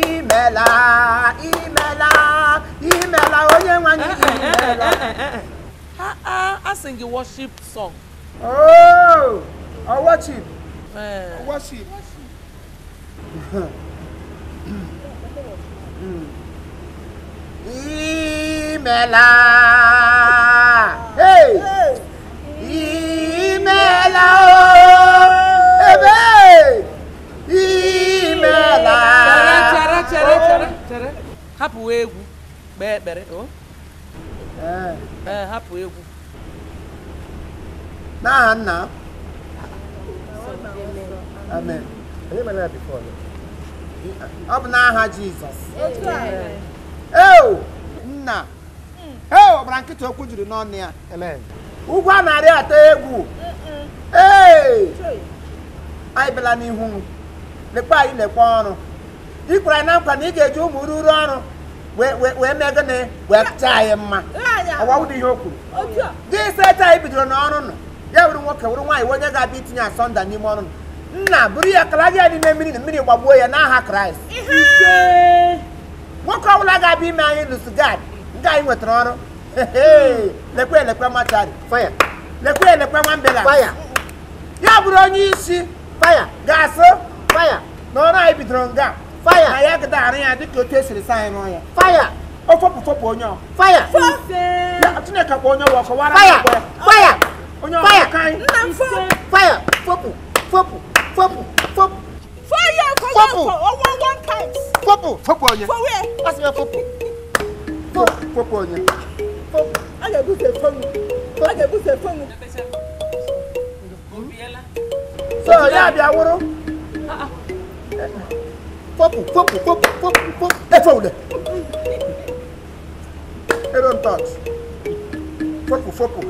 Imela, imela, imela, onye nwanyi imela. I sing a worship song. Oh, a worship. A worship. Imela. Hey. Imela. Hey. Imela. Chere, chere. Hapụ egwu. Kpee ekpere, oh. Hapụ egwu. N'aha nna. Amen. Ọ bụ n'aha Jizọs. Eo! Nna. Eo, ọbara nkịta okwu juru n'ọnụ ya. Amen. Ugwu a na-arị atọ egwu. Ee! Anyị bịala n'ihu. Lekwa anyị lekwa ọrụ. Ị kwere na nkwa na ị ga-eji ụmụ ruru ọrụ wee mee gịnị wee chaa anyị mma. Ọwa ụdị ihe o kwuru. Gị seta anyị bidoro n'ọrụ nọ. Ya wuru nwoke wuru nwaanyị onye ga-abịa itinye asọnda n'ime ọrụ nọ. Nna buru ya kala ya n'ime mmiri na mmiri gbagbuo ya n'aha Kraịst. Nwoke ọbụla ga-abịa ime anyị lụsugad nke anyị nwetara ọrụ. Lekwe elekwe machari. Fire. Lekwe elekwe nwambela. Fire. Ya bụrụ onye isi. Fire. Ga-asụ. Fire. Na ọrụ anyị bidoro nga. Fire. Na ya gada arụ ya dịka otu esiri sa anyị rụọ ya. Fire. O fopụ fopụ onye ọ. Fire. Ya Chineke kpọ onye ọwa kọwara Fire. Fire. Onye ọwa ka anyị. Fire. Fopụ. Fopụ. Fopụ. Fopụ. Fire. Fopụ. One time. Fopụ. Fopụ onye. For where? Asị m fopụ. Fopụ onye. Fopụ. A ga-ebufe fonu. A ga-ebufe fonu. So ya bịa wụrụ. Fopụ, fopụ, fopụ, fopụ, fopụ. Efe ude. Don't touch. Fopụ, fopụ.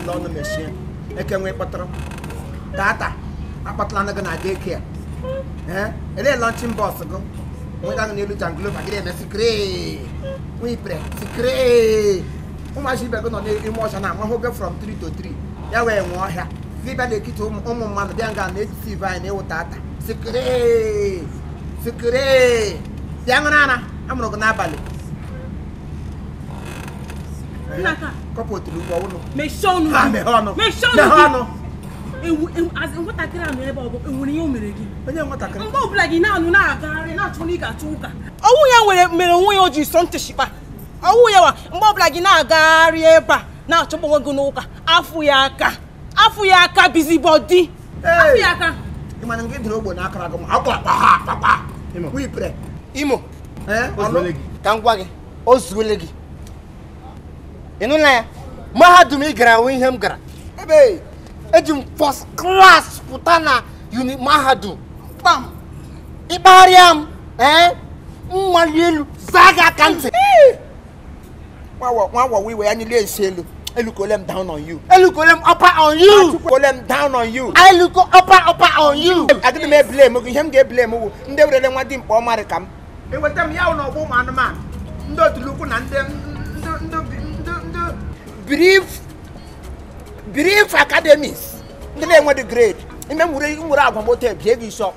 Lọnụ mechie eke nwee kpọtụrụ tata akpọtụla gị na daycare. Ele launching bus gị nweta gị n'elu janglova gị na-eme sikre nwipre sikre ụmụazị ibe gị nọ n'ime ọcha na amahụ gị from 3 to 3 ya wee nwee ọhịa gị bịa n'etiti ụmụ mmadụ bịa nga na-ejisi ibe anyị na-ewu tata sikre sikre bịa ṅụrụ ara amụrụ gị n'abalị. Kọpụ otulu ụgbọ ụlọ. Mechie ọnụ gị. Mechie ọnụ gị. Nwatakịrị anụ ebe ọ bụ enwere ihe o mere gị. Onye nwatakịrị? Mgbe ọbụla gị na-anụ na-agagharị na-achọ na ị ga-achọ ụka. Ọnwụ ya nwere mere onwe ya o ji sọ ntị shikpa. Ọnwụ ya wa mgbe ọbụla gị na-agagharị ebe a na-achọkwa onwe gị n'ụka afụ ya aka. Afụ ya aka busybody. Afụ ya aka. Ị ma na gị dịrị ogbo n'akara gị akwa akpa ha akpakpa. Wipre. Imo. Ka m gwa gị, o zuole gị. Ị nụla ya? Mahadum ị gara wụ ihe m gara. Ebe eji m first class pụta na uni mahadum. Kpam. Ịkpagharịa m, mmali elu zaa gị aka ntị. Nwa wọwa iwe ya niile esi elu. Elu kole m down on you. Elu kole m upper on you. Kole m down on you. Elu ko upper upper on you. Agaghị m eblame gị, ihe m ga-eblame wụ ndị werele nwa dimkpa ọmarị ka m. Eweta m ya wụ n'ọgbọ ụmụ anụmanụ. Ndị otulukwu na ndị brief academies. Ndị na-enwe the grade. Ime m were agwa moto ebie gị isi ọkpọ.